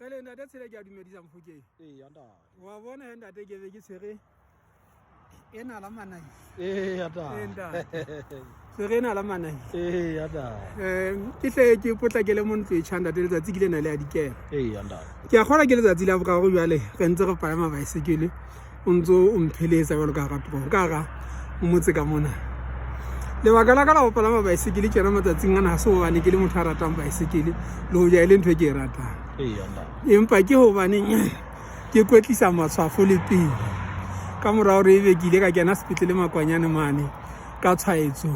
Kgele ntate Tshele, ke a dumedisa Mofokeng. Eya ntate. Wa bona he ntate, ke be ke tshwere ena la manai. Eya ntate. Ee ntate. Tshwere ena la manai. Eya ntate. Ke hle ke potlakele mo ntlo e tjha ntate, letsatsi ke lena le a dikela. Eya ntate. Ke a kgolwa ke letsatsi la boraro jwale re ntse re palama baesekele, o ntso o mpheletsa jwalo ka hara toropo, ka hara motse ka mona. Lebaka la ka la ho palama baesekele tjena matsatsing ana ha se hobane ke le motho a ratang baesekele le hoja e le ntho e ke e ratang. Eya ntate. Empa ke hobaneng ke kwetlisa matshwafo le pelo. Ka mora hore ebe ke ile ka kena sepetlele Makwanyane mane ka tshwaetso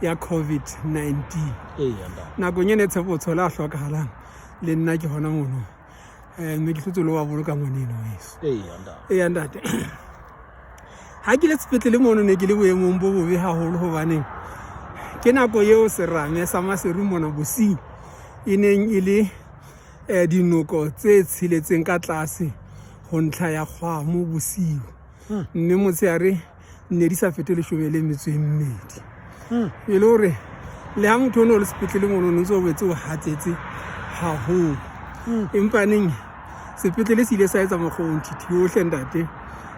ya COVID-19. Eya ntate. Nakong ena e Tshepo Tshole a hlokahalang le nna ke hona mono. Mme ke hlotse le wa boloka ngwaneno weso. Eya ntate. Eya ntate. Ha ke le sepetlele mono ne ke le boemong bo bobe haholo hobaneng ke nako eo serame sa Maseru mona bosiu e neng e le dinoko tse tsheletseng ka tlase ho ntlha ya kgwamo bosiu. Mme motshehare ne di sa fete 12. E le hore le ha motho o ne o le sepetlele mono o ntse o boetse o hatsetse haholo. Empa neng sepetlele se ile sa etsa mokgonthithi ohle ntate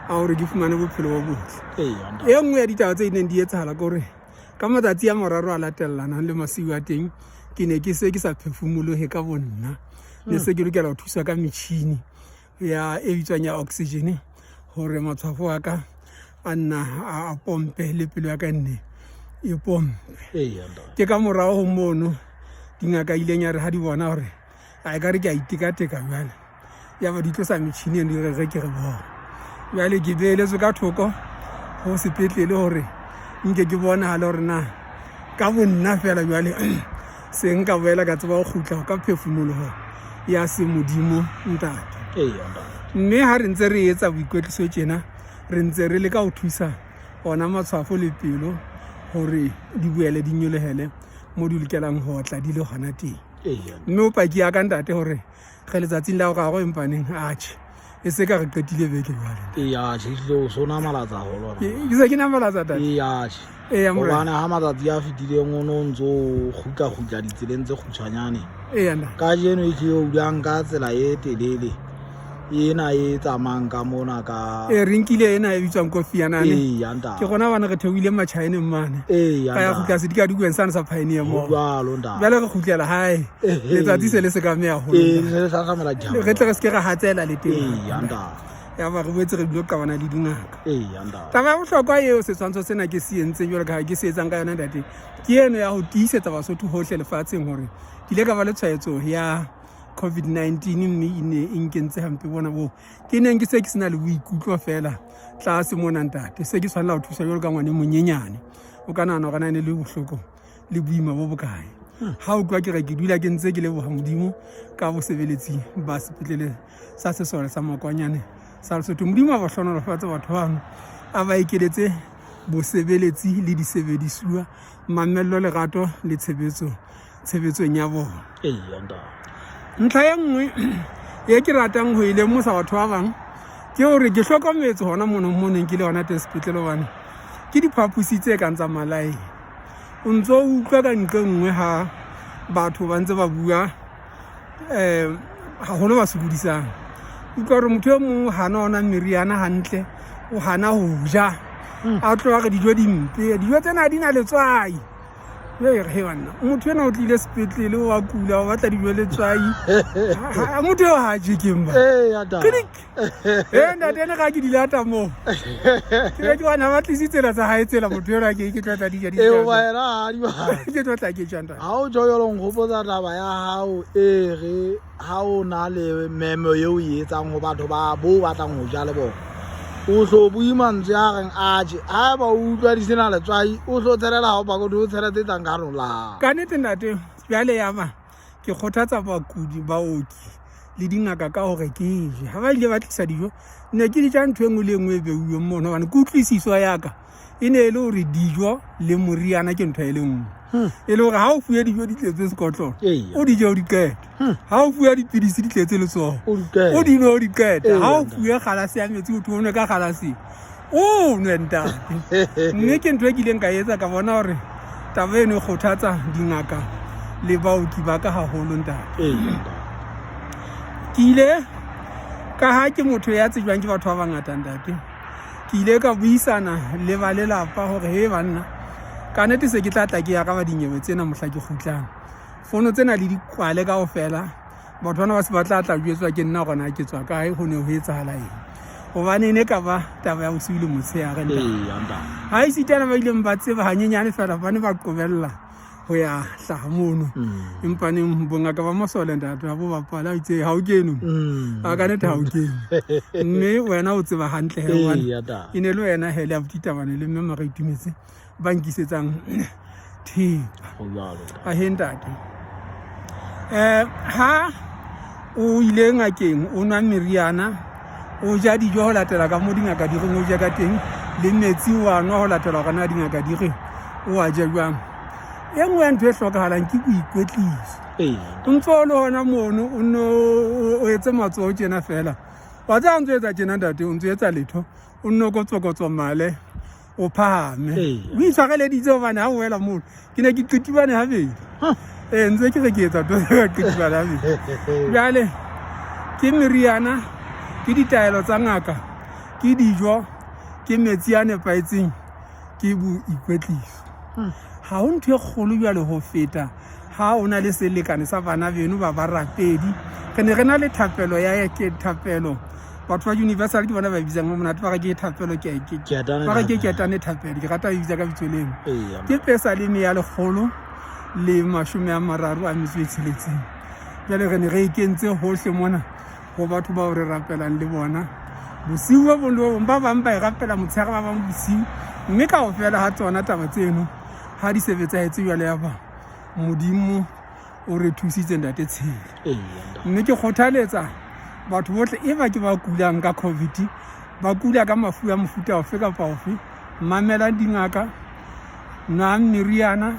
a hore ke fumane bophelo bo botle. Eya ntate. E nngwe ya ditaba tse neng di etsahala ke hore ka matsatsi a mararo a latellanang le masiu a teng ke ne ke se ke sa phefumolohe ka bonna. Ne se ke lokela ho thuswa ka metjhini ya e bitswang ya oxygen hore matshwafo a ka a nna a pompe le pelo ya ka nne e pompe. Eya ntate. Ke ka morao ho mono dingaka ileng ya re ha di bona hore a ekare ke a itekateka jwale, ya ba di tlosa metjhini eno di re re ke re bona. Jwale ke beeletswe ka thoko ho sepetlele hore nke ke bonahale hore na ka bonna fela jwale se nka boela ka tseba ho kgutla ka phefumoloho ya semodimo ntate. Eya ntate. Mme ha re ntse re etsa boikwetliso tjena, re ntse re leka ho thusa ona matshwafo le pelo hore di boele di nyolohele mo di lokelang ho otla di le hona teng. Eya. Mme o paki ya ka ntate hore re letsatsing la boraro empaneng atjhe e se ka re qetile beke jwale. Eya tjhe, ehlile o so namalatsa haholo. Ke se ke namalatsa ntate. Eya tjhe. Eya morena. Hobane ha matsatsi a fetileng o no ntso kgutla kgutla ditseleng tse kgutshwanyane. Eya ntate. Kajeno ehlile o dula nka tsela e telele ena e tsamayang ka mona ka E re nkile ena e bitswang Kofi Annan. Eya ntate. Ke gona bana re theohile Matjhaeneng mane. Eya Ka ya ntate. kgutla sedikadikong sane sa Pioneer Ho Mall. jwalo ntate. Jwale re kgutlela hae. Letsatsi se le se ka meya haholo. Ee, se le hlahlamela jang. Re tle re se ke ra hatsela le teng. Eya ntate. Ya ba re boetse re dilo qabana le dingaka. Eya ntate. Taba ya bohlokwa eo setshwantsho sena ke se entseng jwalo ka ha ke se etsang ka yona ntate, ke eno ya ho tiisetsa Basotho hohle lefatsheng hore ke ile ka ba le tshwaetso ya COVID-19 mme e ne e nkentse hampe bona boo. Ke neng ke se ke sena le boikutlo fela tlase mona ntate, se ke tshwanela ho thusa jwalo ka ngwana e monyenyane. O ka nahana hore na e ne le bohloko le boima bo bokae. Ha o utlwa ke re ke dula ke ntse ke leboha Modimo ka bosebeletsi ba sepetlele sa sesole sa Makwanyane sa Lesotho. Modimo a ba hlohonolofatse batho bano, a ba ekeletse bosebeletsi le disebedisuwa, mamello, lerato le tshebetso tshebetsong ya bona. Eya ntate. Ntlha e nngwe e ke ratang ho e lemosa batho ba bang ke hore ke hlokometse hona mono mo neng ke le hona teng sepetlele, hobane ke diphaposi tse kang tsa malaeng. O ntso utlwa ka ntle nngwe ha batho ba ntse ba bua haholo ba sokodisang. Utlwa hore motho e mong o hana ona meriana hantle, o hana ho ja, a tloha re dijo di mpe, dijo tsena di na letswai. Ee, he banna, motho ena o tlile sepetlele o a kula, o batla dijo letswai. Motho eo ha je keng ba? Eya ntate. Click. Eh ntate ene ga ke di lata moo. Ke be ke bona ba tlise tsela tsa hae tsela motho ena ke ke tlo tla di ja di. Ee, wena ha di ba. Ke tlo tla ke ja ntate. Ha o tjho jwalo nkgopotsa taba ya hao e re ha o na le memo eo o e etsang ho batho ba bo batlang ho ja le bona. O hlo bue mantswe a reng a je. Haeba o utlwa di sena letswai, o hlo tshelela ha o pakoti o tshele tse tlang ka hare ho la. Ka nnete ntate, jwale ya ba ke kgothatsa bakudi, baoki le dingaka ka hore ke je. Ha ba ile ba tlisa dijo, ne ke di ja ntho e nngwe le e nngwe e beuweng mono hobane kutlwisiso ya ka e ne e le hore dijo le moriana ke ntho e le nngwe. E le hore ha o fuwe dijo di tletse sekotlolo, o di je o di qete. Ha o fuwe dipidisi di tletse letsoho, o di nwe o di qete. Ha o fuwe kgalase ya metsi, o thwe o nwe ka kgalaseng, o nwe ntate. Mme ke ntho e kileng ka etsa ka bona hore taba eno e kgothatsa dingaka le baoki ba ka haholo ntate. Ke ile ka ha ke motho ya tsejwang ke batho ba bangata ntate, ke ile ka buisana le ba lelapa hore he banna, ka nnete se ke tla tla ke araba dinyewe tsena mohla ke kgutlang. Fono tsena le di kwale kaofela, batho bana ba se ba tla tla jwetswa ke nna hore na ke tswa kae, ho ne ho etsahala eng. Hobane e ne ka ba taba ya bosiu le motshehare ntate. Eya ntate. Ha esitana ba ileng ba tseba hanyenyane fela, ba ne ba qobella ho ya hlaha mono. Empa neng bongaka ba masole ntate ha bo bapala, o itse ha o kene. A ka nnete ha o kene. Mme wena o tseba hantle he hobane Eya ntate. e ne le wena he le abuti Tabane le mme Mara Itumetse ba nkisetsang thepa. Ho jwalo ntate. A he ntate. Ha o ile ngakeng o nwa meriana, o ja dijo ho latela ka mo dingaka di reng o je ka teng, le metsi o a nwa ho latela hore na dingaka di re o a je jwang. E nngwe ya ntho e hlokahalang ke boikwetliso. Eya. O ntso o le hona mono, o nno o etse matsoho tjena fela. Wa tseba ha o ntso etsa tjena ntate, o ntso etsa letho, o nno kotsokotso male, o phahame. Eya. O itshwareleditse hobane ha o wela mono, ke ne ke qitibane habedi. Ee, ntse ke re ke etsa to ka qitibane habedi. Jwale ke meriana, ke ditaelo tsa ngaka, ke dijo, ke metsi a nepahetseng, ke boikwetliso. Ha ho ntho e kgolo jwale ho feta ha o na le selekane sa bana beno ba barapedi. Re ne re na le thapelo ya ke thapelo. Batho ba Universal ke bona ba e bitsang monate, ba re ke thapelo ke ke Ketane ba re ke thapelo. ketane thapelo. Ke rata ho e bitsa ka bitso leno. Eya. Ke pesaleme ya 136. Jwale re ne re e kentse hohle mona ho batho bao re rapelang le bona. Bosiu bo bong le bo bong, ba bang ba e rapela motshehare, ba bang bosiu. Mme kaofela ha tsona taba tseno ha di sebetsahetse jwale ya ba Modimo o re thusitse ntate Tshele. Eya ntate. Mme ke kgothaletsa batho bohle e ba ke ba kulang ka COVID, ba kula ka mafu a mofuta ofe kapa ofe, mamelang dingaka, nwang meriana,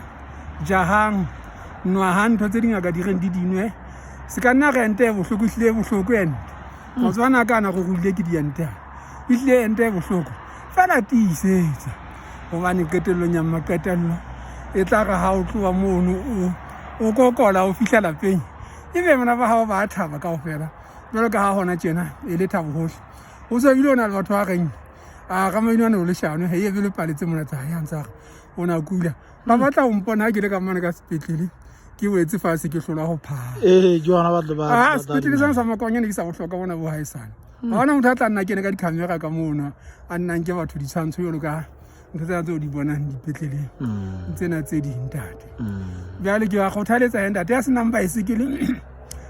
jahang, nwahang ntho tse dingaka di reng di dinwe. Se ka nna rente e bohloko, ehlile e bohloko ente. Motswana ka na go ruile ke diente. Ehlile ente e bohloko. Fela tiisetsa hobane qetellong ya maqetello e tla re ha o tloha mono o kokola o fihla lapeng, ebe bana ba hao ba thaba kaofela jwalo ka ha hona tjena e le thabo hohle. O se bile o na le batho ba reng a Ramainwane o leshano, he ebe le paletse mona tsa ya ntsa re o na kula. Ba batla ho mpona ha ke le ka mane ka sepetlele, ke wetse fatshe ke hlolwa ho phahama. Ee, ke hona ba tle ba Ah, ba sepetlele sena sa Makwanyane ke sa bohlokwa bona bo haesale. Ha hona motho a tla nna kene ka di-camera ka mono, a nna nke batho ditshwantsho jwalo ka ntho tsena tseo di bonang dipetleleng tsena tse ding ntate. Jwale ke ba kgothaletsa he ntate ya senang baesekele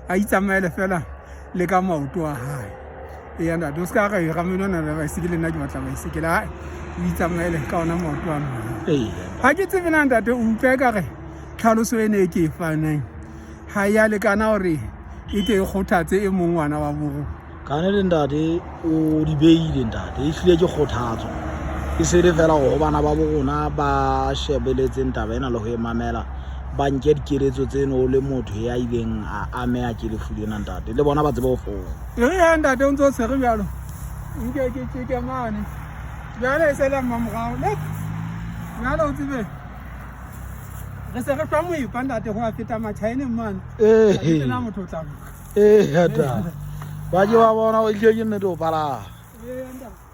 a itsamaele fela le ka maoto a hae. Eya ntate, o ska re Ramainwane le baesekele, nna ke batla baesekele. Hai, o itsamaele ka ona maoto a hae. Eya. Ha ke tsebe na ntate, o utlwa ekare tlhaloso ena e ke e fanang ha ya lekana hore e ke e kgothatse e mong ngwana wa borona. Ka nnete ntate o di beile ntate, ehlile ke kgothatso. E se le fela hore ho bana ba bo rona ba shebeletseng taba ena le ho e mamela, ba nke dikeletso tseno o le motho ya ileng a ameha ke lefu lena ntate, le bona ba tsebe ho fola. E re ya ntate o ntse o tshwere jwalo, nke ke tjeke mane. Jwale e se le mmamorao. Le jwale o tsebe re se re hlwa moepa ntate ho a feta Matjhaeneng mane. Ee. Ha ke motho o tla loka. Ee, ntate. Ba ke ba bona o ehlile ke nnete o palama. Ee, ntate.